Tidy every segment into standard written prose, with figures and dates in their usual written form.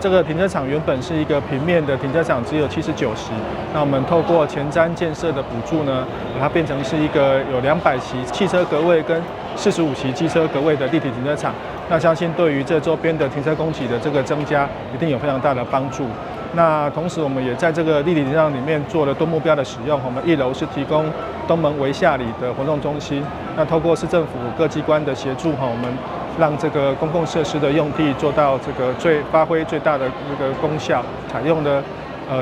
這個停車場原本是一個平面的停車場，只有79席。那我們透過前瞻建設的補助呢，把它變成是一個有200席汽車格位跟45席機車格位的立體停車場。那相信對於這周邊的停車供給的這個增加，一定有非常大的幫助。那同時，我們也在這個立體停車場裡面做了多目標的使用。我們一樓是提供東門圍下里的活動中心。那透過市政府各機關的協助，哈，我們讓這個公共設施的用地做到這個最發揮最大的那個功效，採用的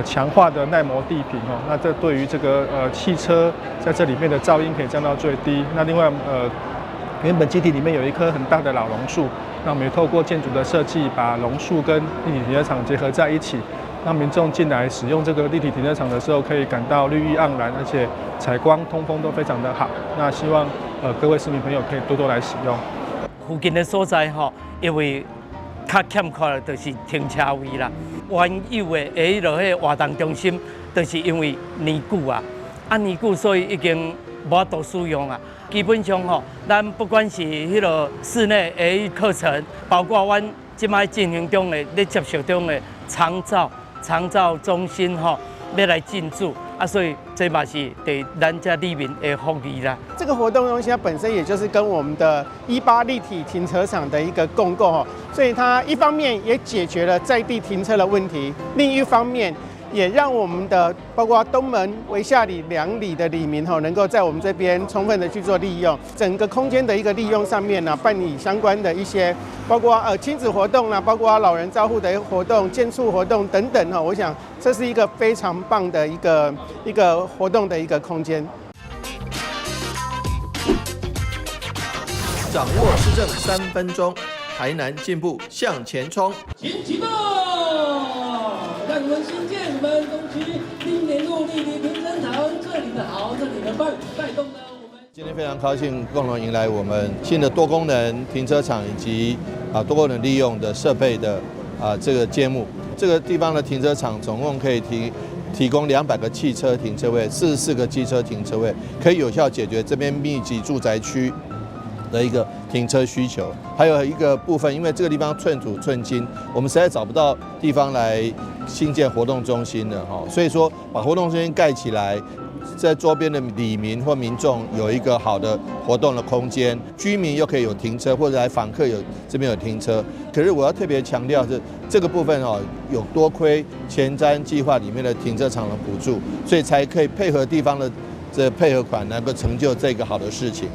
強化的耐磨地坪哦，那這對於這個汽車在這裡面的噪音可以降到最低。那另外原本基地裡面有一棵很大的老榕樹，那我們也透過建築的設計，把榕樹跟立體停車場結合在一起，讓民眾進來使用這個立體停車場的時候，可以感到綠意盎然，而且採光通風都非常的好。那希望各位市民朋友可以多多來使用。附近的所在吼，因為較欠缺的就是停車位啦。原有的彼個活動中心，就是因為年久啊，年久所以已經無法度使用啊。基本上吼，咱不管是彼個室內的課程，包括阮這擺進行中的、咧接受中的長照中心吼，欲來進駐。啊，所以這嘛是對咱遮里民的福利啦。這個活動中心它本身也就是跟我們的18立體停車場的一個共構吼，所以它一方面也解決了在地停車的問題，另一方面也讓我們的包括東門、圍下里兩里的里民吼，能夠在我們這邊充分的去做利用，整個空間的一個利用上面呢，辦理相關的一些，包括親子活動啦，包括老人照護的活動、健促活動等等哈，我想這是一個非常棒的一個活動的一個空間。掌握市政3分鐘，台南進步向前衝。請啟動，讓我們新建我們東區新年路立體停車場，這裡的好，這裡的棒，帶動了我們。今天非常高興，共同迎來我們新的多功能停車場以及多功能利用的設備的這個揭幕。這個地方的停車場總共可以提供200個汽車停車位，44個機車停車位，可以有效解決這邊密集住宅區的一個停車需求。還有一個部分，因為這個地方寸土寸金，我們實在找不到地方來興建活動中心了哈，所以說把活動中心蓋起來，在周邊的里民或民眾有一個好的活動的空間，居民又可以有停車，或者來訪客有這邊有停車。可是我要特別強調是這個部分哦，有多虧前瞻計劃裡面的停車場的補助，所以才可以配合地方的這配合款，能夠成就這個好的事情。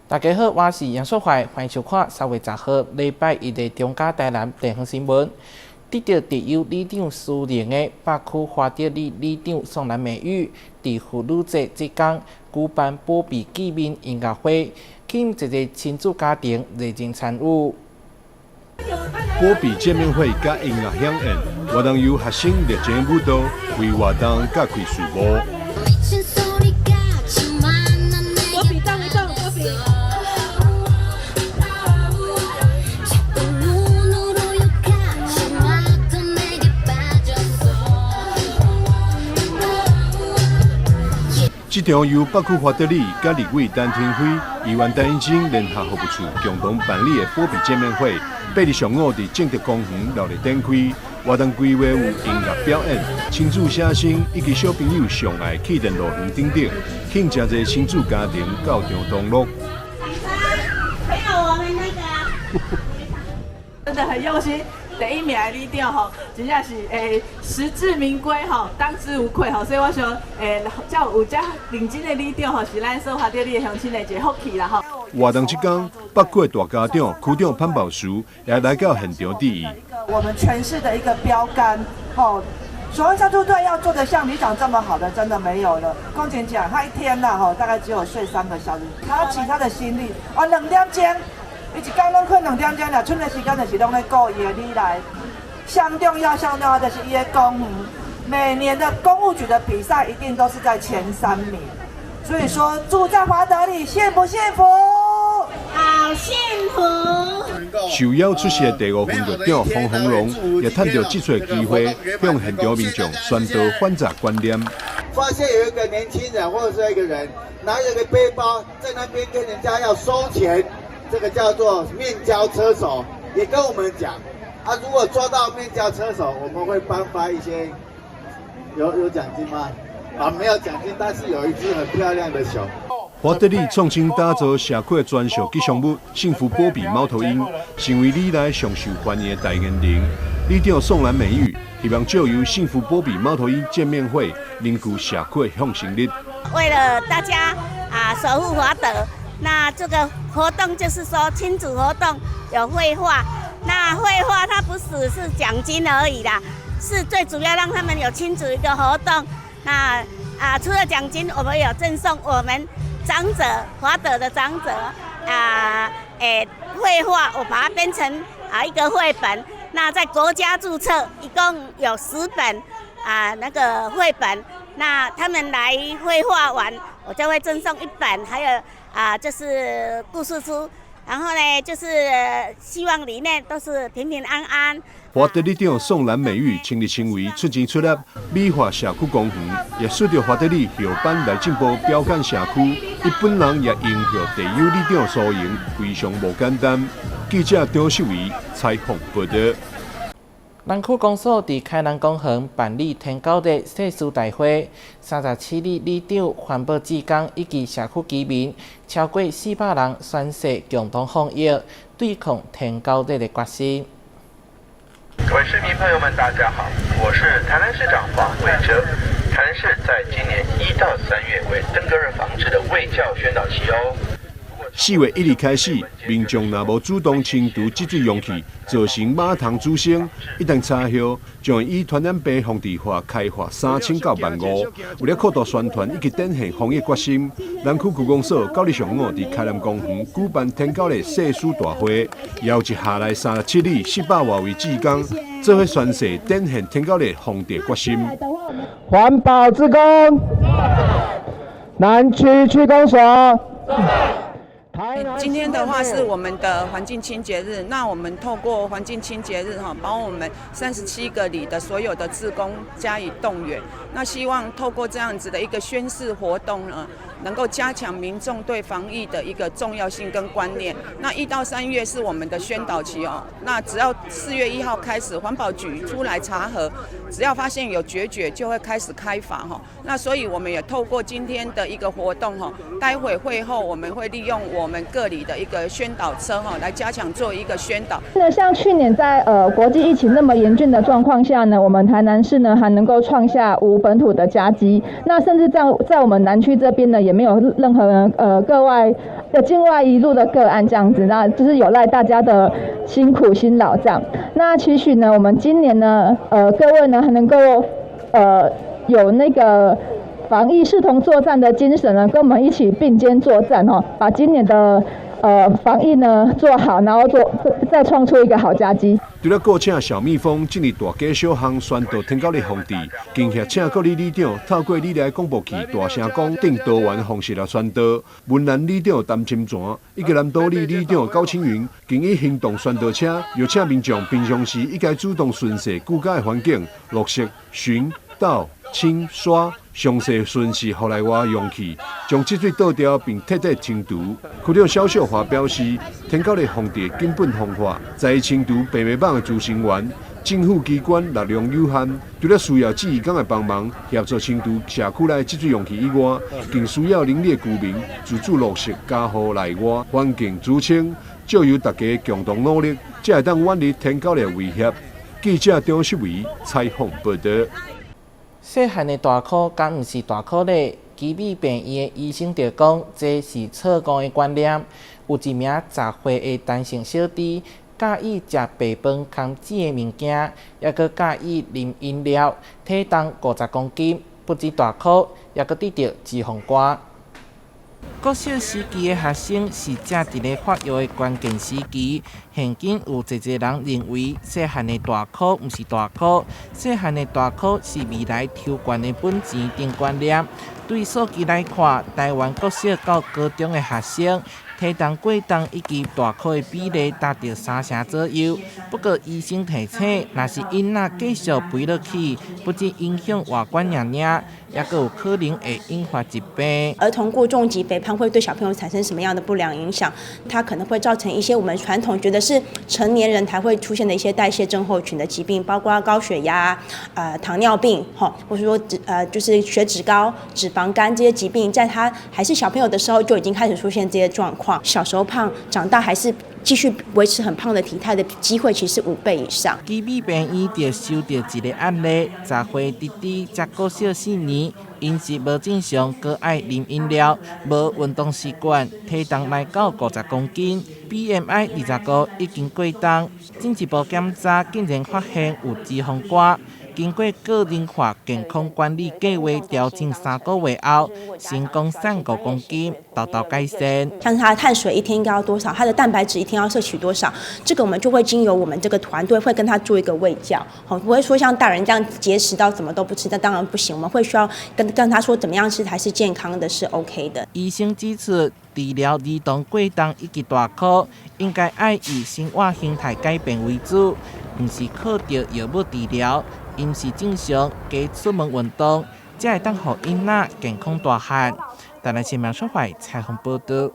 大家好，我是楊淑懷，歡迎收看3月10號禮拜一的中嘉台南地方新聞。得到特優里長殊榮的北區華德里里長宋蘭美玉，佇婦女節這天舉辦波比見面音樂會，吸引一個親子家庭熱情參與。波比見面會佮音樂饗宴，活動由學生熱情舞蹈為活動揭開序幕。波比動一動，波比。這場由北區華德里佮立委陳亭妃、議員陳映真聯合服務處共同辦理的波比見面會，8日上午佇正德公園熱烈展開。活動規劃有音樂表演、親子寫生以及小朋友上愛氣墊樂園等等，吸引誠濟親子家庭到場同樂。還有我們那個，真的很用心。第一名的里長吼，真正是實至名歸吼，當之無愧吼。所以我想才有遮認真的里長吼，是咱所華德里的鄉親的一個福氣啦吼。活動這天，北區的大家長區長潘寶淑也來到現場致意。我們全市的一個標杆，吼，守望相助隊要做得像里長這麼好的，真的沒有了。公前講，他一天呐，吼，大概只有睡3個小時，他其他的心力啊，2點鐘。伊一工攏睏2點鐘啦，賰的時間就是攏咧顧伊的里內。上重要、上重要就是伊的公園，每年的公務局的比賽一定都是在前3名。所以說，住在華德里，幸不幸福？好幸福！受邀出席的第五分局長方宏龍也趁著這次機會，向現場民眾宣導反詐觀念。發現有一個年輕人或者是一個人拿著個背包在那邊跟人家要收錢，這個叫做面交車手，也跟我們講，啊，如果抓到面交車手，我們會頒發一些有獎金嗎？啊，沒有獎金，但是有一隻很漂亮的熊。華德里創新打造社區的專屬吉祥物——幸福波比貓頭鷹，成為里內上受歡迎的代言人。里長宋蘭美玉希望藉由幸福波比貓頭鷹見面會，凝聚社區向心力。為了大家啊，守護華德，那這個活動就是說親子活動，有繪畫。那繪畫它不只是獎金而已啦，是最主要讓他們有親子一個活動。那啊，除了獎金，我們有贈送我們長者華德的長者啊，繪畫，我把它編成啊一個繪本。那在國家註冊，一共有10本啊那個繪本。那他們來繪畫完，我就會贈送一本，還有啊就是故事書。然後呢，就是希望裡面都是平平安安。華德里長宋蘭美玉親力親為出錢出力美化社區公園，也使得華德里後班來進步標桿社區，伊本人也榮獲地優里長殊榮，非常無簡單。記者張秀儀採訪報道。南區公所佇開南公園辦理天狗日誓師大會，37里里長、環保志工以及社區居民超過400人宣誓共同防疫，對抗天狗日的決心。各位市民朋友們，大家好，我是台南市長黃偉哲。台南市在今年1到3月為登革熱防治的衛教宣導期哦。4月1日開始，民眾若無主動清除積水容器，造成馬桶滋生，一旦查獲，將會依傳染病防治法開罰3000到15,000。為了擴大宣傳以及展現防疫決心，南區區公所九日上午佇開南公園舉辦天狗日誓師大會，邀集下來37里400外位志工，做伙宣誓，展現天狗日防治決心。環保志工，南區區公所。今天的話是我們的環境清潔日，那我們透過環境清潔日哈，把我們37個里的所有的志工加以動員，那希望透過這樣子的一個宣誓活動呢，能夠加強民眾對防疫的一個重要性跟觀念。那1到3月是我們的宣導期哦，那只要4月1號開始，環保局出來查核，只要發現有決絕，就會開始開罰哈。那所以我們也透過今天的一個活動哈，待會會後我們會利用我們各里的一個宣導車哈，來加強做一個宣導。那像去年在國際疫情那麼嚴峻的狀況下呢，我們台南市呢還能夠創下無本土的佳績。那甚至在我們南區這邊呢，也沒有任何個外的境外移入的個案這樣子，那就是有賴大家的辛苦辛勞這樣。那期許呢，我們今年呢，各位呢還能夠有那個防疫視同作戰的精神呢，跟我們一起並肩作戰哦，把今年的防疫呢做好，然後做再創出一個好佳績。除了雇請小蜜蜂進入大街小巷宣導天狗日防治，更額請各里里長透過里內廣播器大聲講等多元方式來宣導。文蘭里長陳清泉以及南斗里里長高清雲，更以行動宣導車，邀請民眾平常時應該主動巡視居家的環境，落實巡、倒、清、刷，詳細巡視戶內外容器，將積水倒掉並徹底清除。區長蕭秀華表示，天狗日防治根本方法在清除病媒蠓的孳生源。政府機關力量有限，除了需要志工的幫忙協助清除社區內積水容器以外，更需要鄰里的居民自主落實家戶內外環境除清，藉由大家共同努力，才會當遠離天狗日威脅。記者張秀維採訪報道。細漢的大箍敢毋是大箍咧？奇美病院的醫生就講，這是錯誤的觀念。有一名10歲的陳姓小弟，佮意食白飯崁煮的物件，抑閣佮意啉飲料，體重50公斤，不止大箍，抑閣得著脂肪肝。國小時期的學生是正佇咧發育的關鍵時期，現今有濟濟人認為細漢的大箍毋是大箍，細漢的大箍是未來抽懸的本錢等觀念。對數據來看，台灣國小到高中的學生體重過重以及大箍的比例達到三成左右。不過醫生提醒，若是囡仔繼續肥落去，不只影響外觀爾爾，也閣有可能會引發疾病。兒童過重及肥胖會對小朋友產生什麼樣的不良影響？它可能會造成一些我們傳統覺得是成年人才會出現的一些代謝症候群的疾病，包括高血壓、糖尿病，吼，或者說就是血脂高、脂肪肝這些疾病，在他還是小朋友的時候就已經開始出現這些狀況。小時候胖，長大還是繼續維持很胖的體態的機會，其實5倍以上。奇美病院就收著一个案例，10歲弟弟才國小4年，飲食無正常，閣愛啉飲料，無運動習慣，體重來到50公斤，BMI 25，已經過重。進一步檢查，竟然發現有脂肪肝。經過個人化健康管理計劃調整3個月後，成功瘦5公斤，大大改善。像是他的碳水一天應該要多少，他的蛋白質一天要攝取多少，這個我們就會經由我們這個團隊會跟他做一個衛教，好，不會說像大人這樣節食到什麼都不吃，那當然不行。我們會需要跟他說怎麼樣吃才是健康的，是 OK 的。醫生指出，治療兒童過重以及大箍，應該愛以生活形態改變為主，毋是靠著藥物治療。飲食正常，加出門運動，才會當予囡仔健康大漢。台南新聞出懷採訪報導。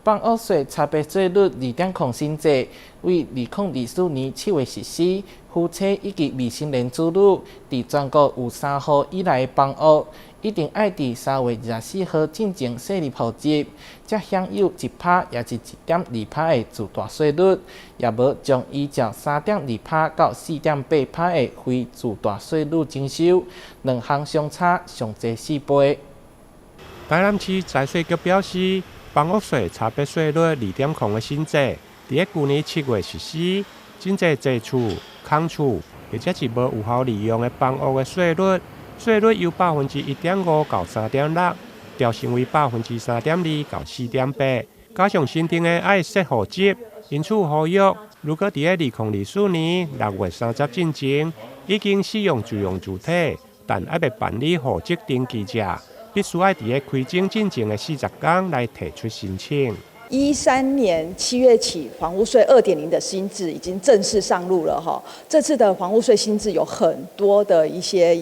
房屋稅差別稅率2.0新制，為2024年7月實施，夫妻以及未成年子女，佇全國有三戶以內的房屋，一定愛佇3月24號進前設立戶籍，才享有1趴，也是1.2趴的自住稅率，也無將依照3.2趴到4.8趴的非自住稅率徵收，兩項相差上濟4倍。台南市財稅局表示，房屋稅差別稅率2.0的新制，佇咧舊年7月實施，真濟濟厝、空厝或者是無有效利用的房屋的稅率，稅率由1.5%到3.6%，調升為3.2%到4.8。加上新定的愛設戶籍，因此呼籲，如果佇咧2024年6月30進前已經使用自用住體，但猶未辦理戶籍登記者，必須愛佇咧開徵進前的40天來提出申請。13年7月起，房屋稅2.0的新制已經正式上路了哈。這次的房屋稅新制有很多的一些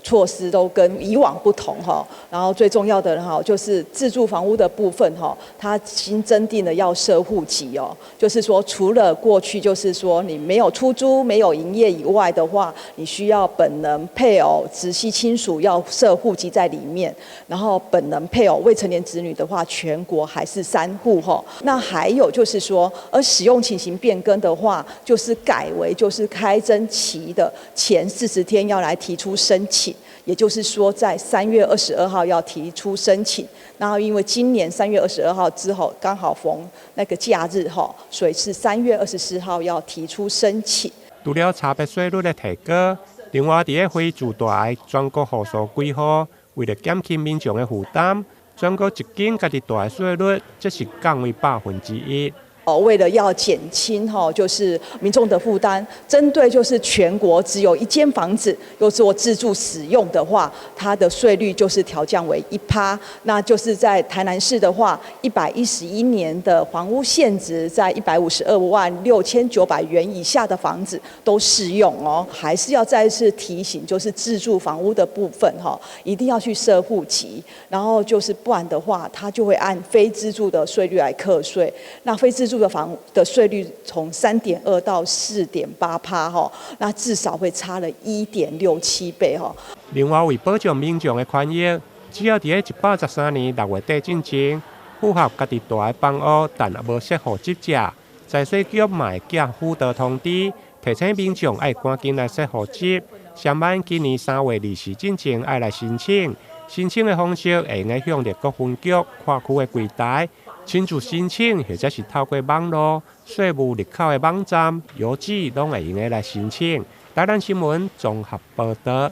措施都跟以往不同哈。然後最重要的哈，就是自住房屋的部分哈，它新增訂了要設戶籍哦，就是說除了過去就是說你沒有出租、沒有營業以外的話，你需要本人、配偶、直系親屬要設戶籍在裡面。然後本人、配偶、未成年子女的話，全國還是3戶哈。那還有就是說，而使用情形變更的話，就是改為就是開徵期的前40天要來提出申請。也就是說，在3月22號要提出申請，然後因為今年3月22號之後剛好逢那個假日哈，所以是3月24號要提出申請。除了差別稅率的提高，另外佇咧非住宅的全國戶數幾戶，為了減輕民眾的負擔，全國一間家己住的稅率則是降為1%。哦，為了要減輕哈，就是民眾的負擔，針對就是全國只有一間房子又做自住使用的話，它的稅率就是調降為1趴。那就是在台南市的話，111年的房屋現值在152萬6900元以下的房子都適用哦。還是要再次提醒，就是自住房屋的部分哈，一定要去設戶籍，然後就是不然的話，它就會按非自住的稅率來課稅。那非自住的房的稅率從3.2到4.8趴哈，那至少會差了1.67倍哈。另外，為保障民眾的權益，只要佇咧113年6月底進前符合家己住的房屋，但也無設戶籍者，財稅局嘛會寄輔導通知，提醒民眾愛趕緊來設戶籍。上滿今年3月20進前愛來申請，申請的方式會用得向著各分局跨區的櫃檯親自申請，或者是透過網路稅務入口的網站、郵寄，攏會用得來申請。台南新聞綜合報導。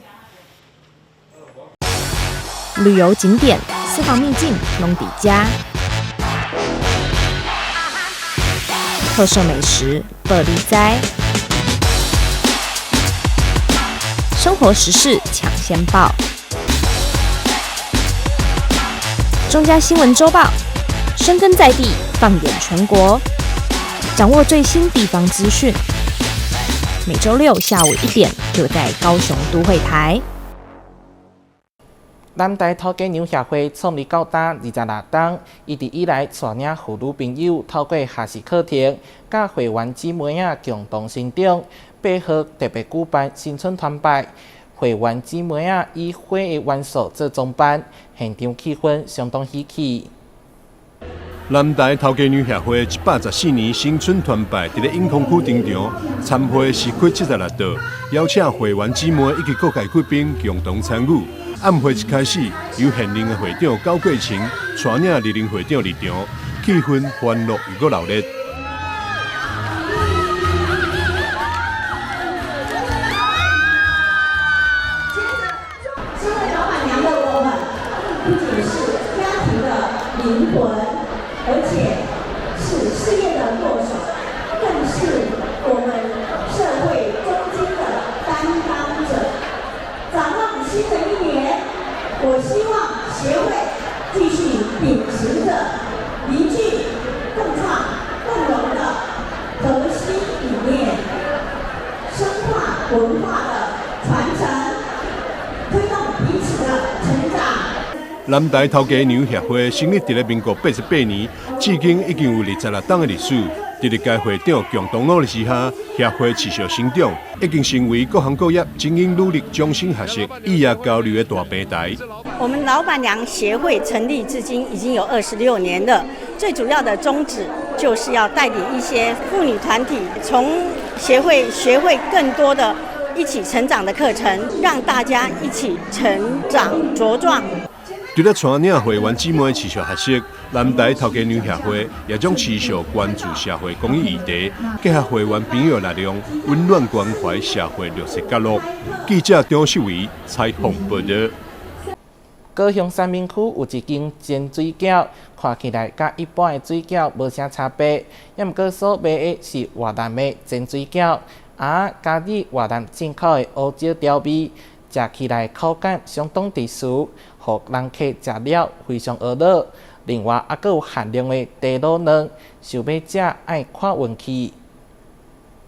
旅遊景點。私房秘境攏佇遮，特色美食報你知，生活時事搶先報，中嘉新聞週報，深耕在地，放眼全國，掌握最新地方資訊。每週六下午1點，就在高雄都會台。南台土家娘協會創立到今26冬，一直以來帶領婦女朋友透過學習課程，佮會員姊妹仔共同成長。8號特別舉辦新春團拜，會員姊妹仔以花的元素做裝扮，現場氣氛相當喜氣。南台頭家娘協會114年新春團拜，佇咧永康區登場，參會時開76桌，邀請會員姊妹以及各界貴賓共同參與。暗會一開始，由現任的會長高桂琴帶領歷任會長入場，氣氛歡樂又閣熱鬧。身為老闆娘的我們，不僅是家庭的靈魂，而且是事業的舵手，更是我們社會中堅的擔當者。展望新的一年，我希望協會繼續秉持著凝聚、共創、共榮的核心理念，深化文化的傳承，推動彼此的成長。南台頭家娘協會成立佇咧民國88年，至今已經有26冬的歷史。佇歷屆會長共同努力之下，協會持續成長，已經成為各行各業精英努力、終身學習、異業交流的大平台。我們老闆娘協會成立至今已經有26年了，最主要的宗旨就是要帶領一些婦女團體，從協會學會更多的一起成長的課程，讓大家一起成長茁壯。除了帶領會員姊妹持續學習，南台頭家娘協會也將持續關注社會公益議題，結合會員朋友力量，溫暖關懷社會弱勢角落。記者張秀維採訪報導。高雄三民區有一間煎水餃，看起來佮一般的水餃無啥差別，猶毋過所賣的是越南的煎水餃，啊，加入越南進口的胡椒調味，食起來口感相當特殊，予人客食了非常懊惱。另外，猶閣有限量的茶滷卵，想欲食愛看運氣。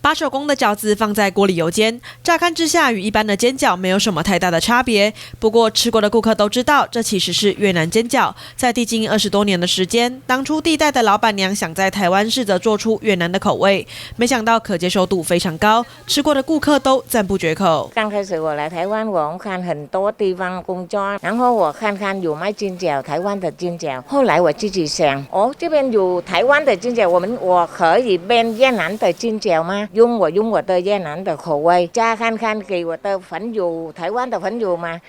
把手工的餃子放在鍋裡油煎，乍看之下與一般的煎餃沒有什麼太大的差別。不過吃過的顧客都知道，這其實是越南煎餃。在地經營20多年的時間，當初第一代的老闆娘想在台灣試着做出越南的口味，沒想到可接受度非常高，吃過的顧客都讚不絕口。剛開始我來台灣，我看很多地方工作，然後我看看有賣煎餃，台灣的煎餃。後來我自己想，哦，這邊有台灣的煎餃，我可以變越南的煎餃嗎？用我的越南的口味，加看看給我的朋友，台灣的朋友嘛，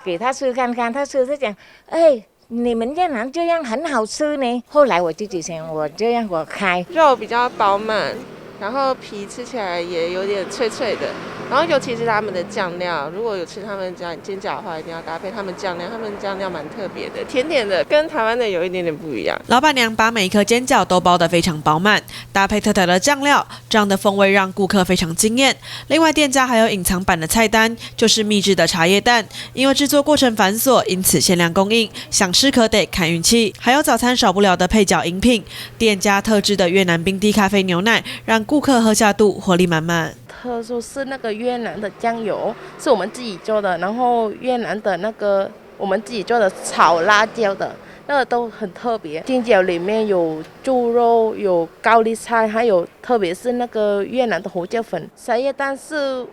給他試看看，他試他講，哎，你們越南這樣很好吃呢。後來我自己想，我這樣我開。肉比較飽滿，然後皮吃起來也有點脆脆的，然後尤其是他們的醬料，如果有吃他們家煎餃的話，一定要搭配他們醬料，他們醬料蠻特別的，甜甜的，跟台灣的有一點點不一樣。老闆娘把每一顆煎餃都包得非常飽滿，搭配特調的醬料，這樣的風味讓顧客非常驚豔。另外，店家還有隱藏版的菜單，就是秘製的茶葉蛋，因為製作過程繁瑣，因此限量供應，想吃可得看運氣。還有早餐少不了的配餃飲品，店家特製的越南冰滴咖啡牛奶，讓顧客喝下肚，活力滿滿。特殊是那個越南的醬油，是我們自己做的，然後越南的那個我們自己做的炒辣椒的，那個都很特別。煎餃裡面有豬肉，有高麗菜，還有特別是那個越南的胡椒粉。茶葉蛋是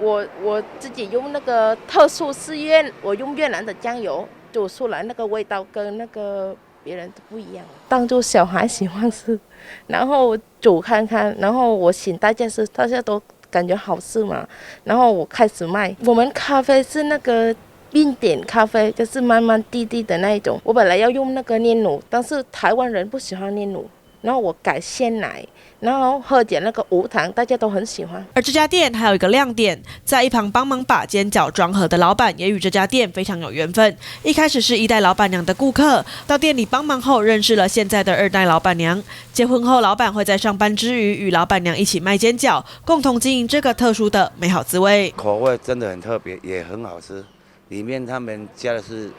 我自己用那個特殊是我用越南的醬油煮出來，那個味道跟那個別人都不一樣。當做小孩喜歡吃，然後煮看看，然後我請大家吃，大家都感覺好吃嘛，然後我開始賣。我們咖啡是那個冰點咖啡，就是慢慢滴滴的那一種。我本來要用那個煉乳，但是台灣人不喜歡煉乳，然後我改鮮奶，然後喝點那個無糖，大家都很喜歡。而這家店還有一個亮點，在一旁幫忙把煎餃裝盒的老闆也與這家店非常有緣分。一開始是一代老闆娘的顧客，到店裡幫忙後認識了現在的二代老闆娘。結婚後，老闆會在上班之餘與老闆娘一起賣煎餃，共同經營這個特殊的美好滋味。口味真的很特別，也很好吃。裡面他們加的是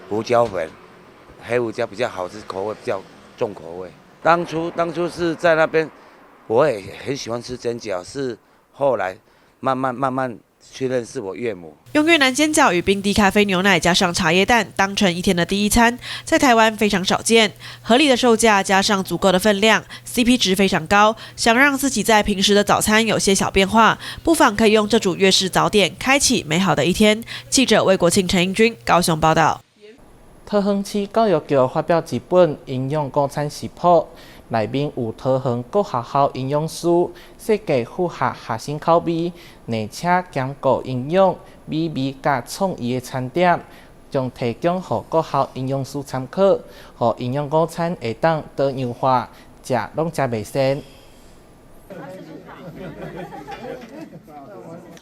胡椒粉，黑胡椒比較好吃，口味比較重口味。當初是在那邊，我也很喜歡吃煎餃，是後來慢慢慢慢去認識我岳母。用越南煎餃與冰滴咖啡牛奶加上茶葉蛋當成一天的第一餐，在台灣非常少見。合理的售價加上足夠的分量，CP 值非常高。想讓自己在平時的早餐有些小變化，不妨可以用這組越式早點，開啟美好的一天。記者魏國慶、陳英軍高雄報道。桃園市教育局發表一本營養午餐食譜，內面有桃園各學校營養師設計符合學生口味，而且兼顧營養、美味佮創意的餐點，將提供予各校營養師參考，予營養午餐會當多樣化，食攏食袂跣。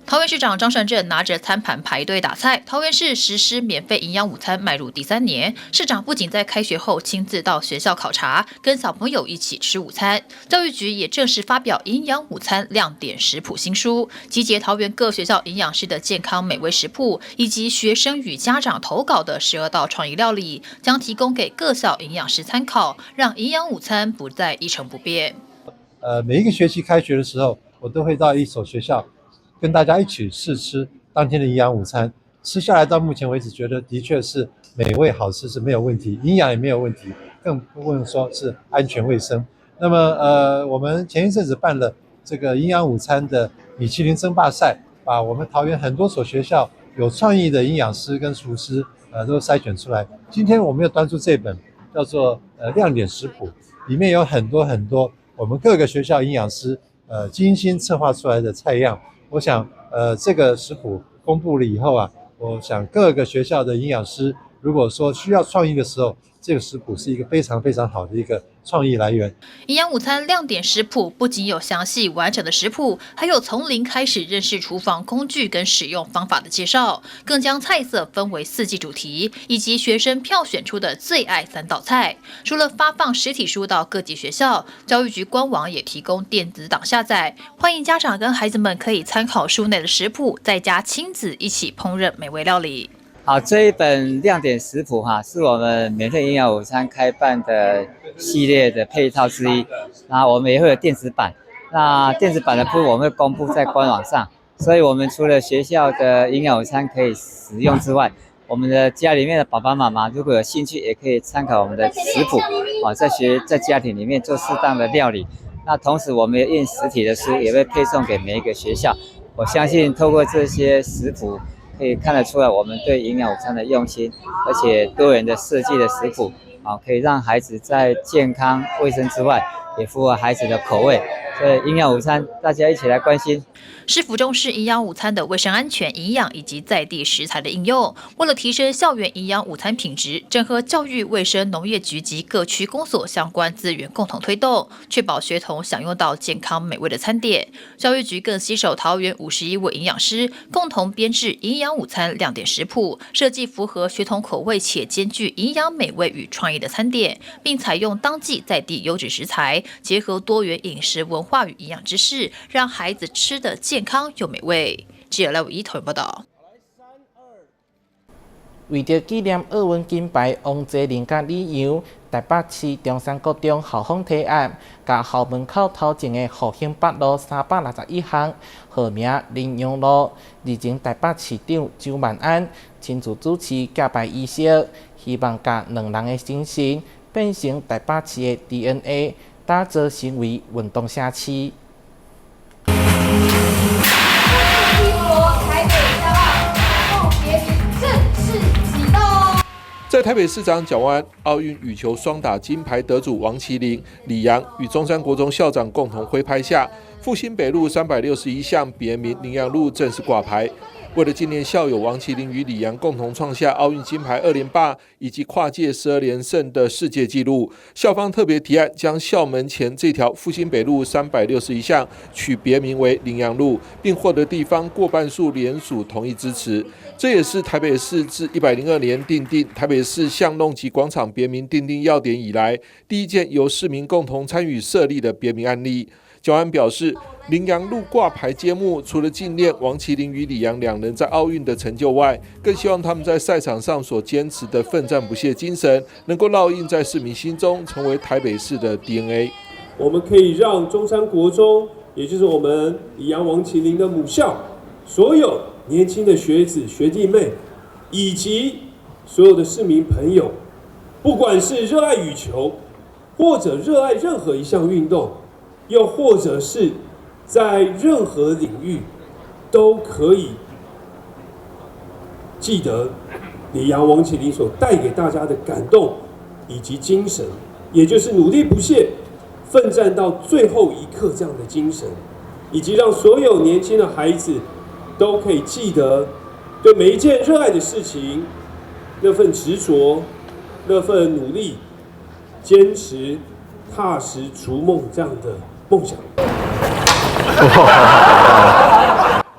桃園市長張善政拿着餐盤排隊打菜。桃園市實施免費營養午餐邁入第三年，市長不僅在開學後親自到學校考察，跟小朋友一起吃午餐。教育局也正式發表營養午餐亮點食譜新書，集結桃園各學校營養師的健康美味食譜，以及學生與家長投稿的12道創意料理，將提供給各校營養師參考，讓營養午餐不再一成不變。每一個學期開學的時候，我都會到一所學校，跟大家一起試吃當天的營養午餐，吃下來到目前為止，覺得的確是美味好吃是沒有問題，營養也沒有問題，更不用說是安全衛生。那麼，我們前一陣子辦了這個營養午餐的米其林爭霸賽，把我們桃園很多所學校有創意的營養師跟廚師，都篩選出來。今天我們又端出這本叫做亮點食譜，裡面有很多很多我們各個學校營養師精心策劃出來的菜樣。我想，這個食譜公布了以後啊，我想各個學校的營養師，如果說需要創意的時候，這個食譜是一個非常非常好的一個創意來源。營養午餐亮點食譜不僅有詳細完整的食譜，還有從零開始認識廚房工具跟使用方法的介紹，更將菜色分為四季主題，以及學生票選出的最愛3道菜。除了發放實體書到各級學校，教育局官網也提供電子檔下載，歡迎家長跟孩子們可以參考書內的食譜，在家親子一起烹飪美味料理。好，這一本亮點食譜哈，是我們免費營養午餐開辦的系列的配套之一。那我們也會有電子版，那電子版的部分我們會公布在官網上。所以，我們除了學校的營養午餐可以使用之外，我們的家裡面的爸爸媽媽如果有興趣，也可以參考我們的食譜，啊，在家庭裡面做適當的料理。那同時，我們也印實體的書，也會配送給每一個學校。我相信透過這些食譜，可以看得出來我們對營養午餐的用心，而且多元的設計的食譜啊，可以讓孩子在健康衛生之外，也符合孩子的口味。所以營養午餐，大家一起來關心。市府重視營養午餐的衛生安全、營養以及在地食材的應用。為了提升校園營養午餐品質，整合教育、衛生、農業局及各區公所相關資源，共同推動，確保學童享用到健康美味的餐點。教育局更攜手桃園51位營養師，共同編製營養午餐亮點食譜，設計符合學童口味且兼具營養美味與創意的餐點，並採用當季在地優質食材，結合多元飲食文化與營養知識，讓孩子吃得健康又美味。記者賴偉一桃園報道。為著紀念奧運金牌王齊麟佮李洋，台北市中山國中校方提案，共校門口頭前的復興北路361巷號名麟洋路。日前台北市長蔣萬安親自主持揭牌儀式，希望共兩人的精神變成台北市的 DNA，打造成為運動城市。在台北市長蔣萬安、奧運羽球雙打金牌得主王齊麟、李洋與中山國中校長共同揮拍下，復興北路361巷別名麟洋路正式掛牌。為了紀念校友王齊麟與李洋共同創下奧運金牌二連霸以及跨屆12連勝的世界紀錄，校方特別提案將校門前這條復興北路361巷取別名為麟洋路，並獲得地方過半數聯署同意支持。這也是台北市自102年訂定台北市巷弄及廣場別名訂定要點以來，第一件由市民共同參與設立的別名案例。蔣萬安表示，麟洋路掛牌揭幕，除了紀念王齊麟與李洋兩人在奧運的成就外，更希望他們在賽場上所堅持的奮戰不懈精神，能夠烙印在市民心中，成為台北市的 DNA。我們可以讓中山國中，也就是我們李洋、王齊麟的母校，所有年輕的學子、學弟妹，以及所有的市民朋友，不管是熱愛羽球，或者熱愛任何一項運動，又或者是在任何領域，都可以記得李洋、王齊麟所帶給大家的感動以及精神，也就是努力不懈、奮戰到最後一刻這樣的精神，以及讓所有年輕的孩子都可以記得對每一件熱愛的事情那份執著、那份努力、堅持、踏實逐夢這樣的夢想。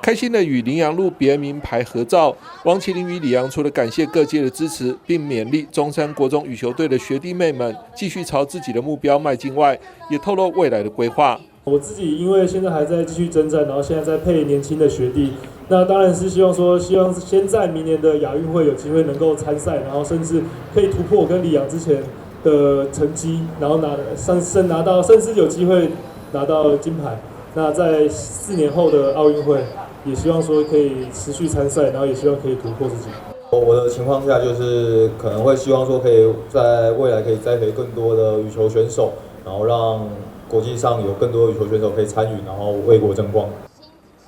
開心的與麟洋路別名牌合照。王齊麟與李洋除了感謝各界的支持，並勉勵中山國中羽球隊的學弟妹們繼續朝自己的目標邁進外，也透露未來的規劃。我自己因為現在還在繼續征戰，然後現在在配年輕的學弟，那當然是希望說，希望先在明年的亞運會有機會能夠參賽，然後甚至可以突破我跟李洋之前的成績，然後拿上甚拿到，甚至有機會拿到金牌。那在4年後的奧運會，也希望說可以持續參賽，然後也希望可以突破自己。我的情況下就是可能會希望說，可以在未來可以栽培更多的羽球選手，然後讓國際上有更多羽球選手可以參與，然後為國爭光。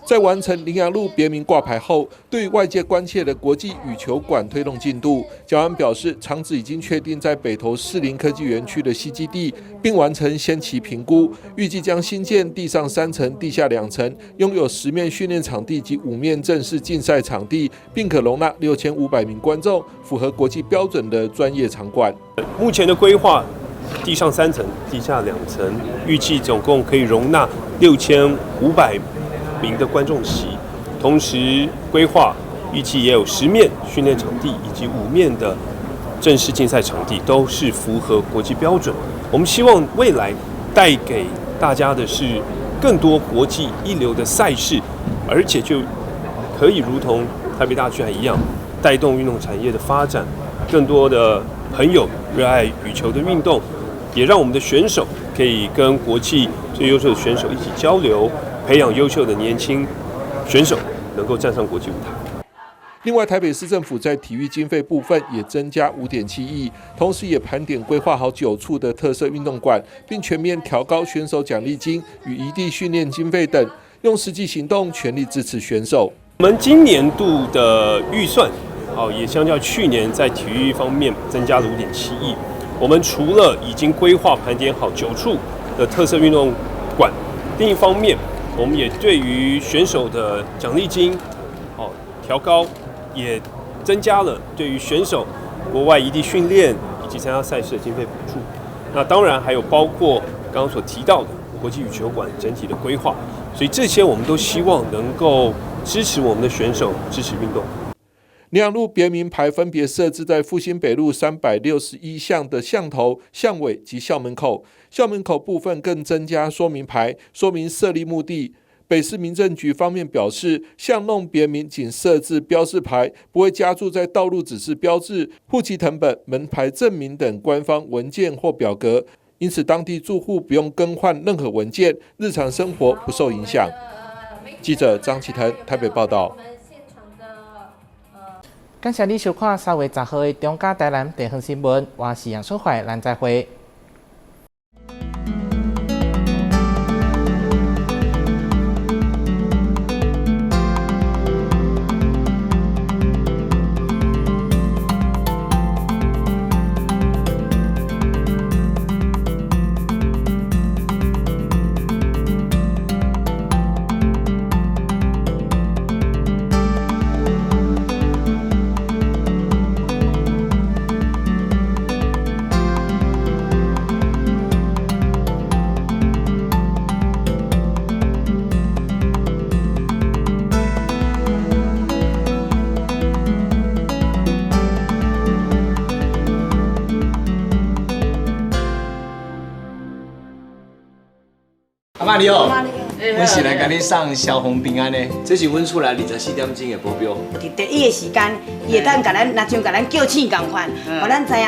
在完成麟洋路別名掛牌後，對外界關切的國際羽球館推動進度，蔣萬安表示，場址已經確定在北投士林科技園區的西基地，並完成先期評估，預計將新建地上3層、地下2層，擁有10面訓練場地及5面正式競賽場地，並可容納6500名觀眾，符合國際標準的專業場館。目前的規劃，地上3層、地下2層，預計總共可以容納6500名的觀眾席，同時規劃預計也有10面訓練場地以及5面的正式競賽場地，都是符合國際標準。我們希望未來帶給大家的是更多國際一流的賽事，而且就可以如同台北大巨蛋一樣，帶動運動產業的發展，更多的朋友熱愛羽球的運動，也讓我們的選手可以跟國際最優秀的選手一起交流。培養優秀的年輕選手，能夠站上國際舞台。另外，台北市政府在體育經費部分也增加5.7億，同時也盤點規劃好9處的特色運動館，並全面調高選手獎勵金與移地訓練經費等，用實際行動全力支持選手。我們今年度的預算，哦，也相較去年在體育方面增加了5.7億。我們除了已經規劃盤點好9處的特色運動館，另一方面，我們也對於選手的獎勵金，哦，調高，也增加了對於選手國外移地訓練以及參加賽事的經費補助。那當然還有包括剛剛所提到的國際羽球館整體的規劃，所以這些我們都希望能夠支持我們的選手，支持運動。麟洋路別名牌分別設置在復興北路361巷的巷頭、巷尾及校門口。校門口部分更增加說明牌，說明設立目的。北市民政局方面表示，巷弄別名僅設置標示牌，不會加注在道路指示標誌、戶籍謄本、門牌證明等官方文件或表格，因此當地住戶不用更換任何文件，日常生活不受影響。記者張啟騰台北報道。感謝你收看3月10號的中嘉台南地方新聞，我是楊淑懷，咱再會。阿嬤你好，阮是來共你送蕭紅平安的，這是阮厝內24點鐘的保鏢。佇第一个時間，伊會當共咱，若像共咱叫醒仝款，予咱知影。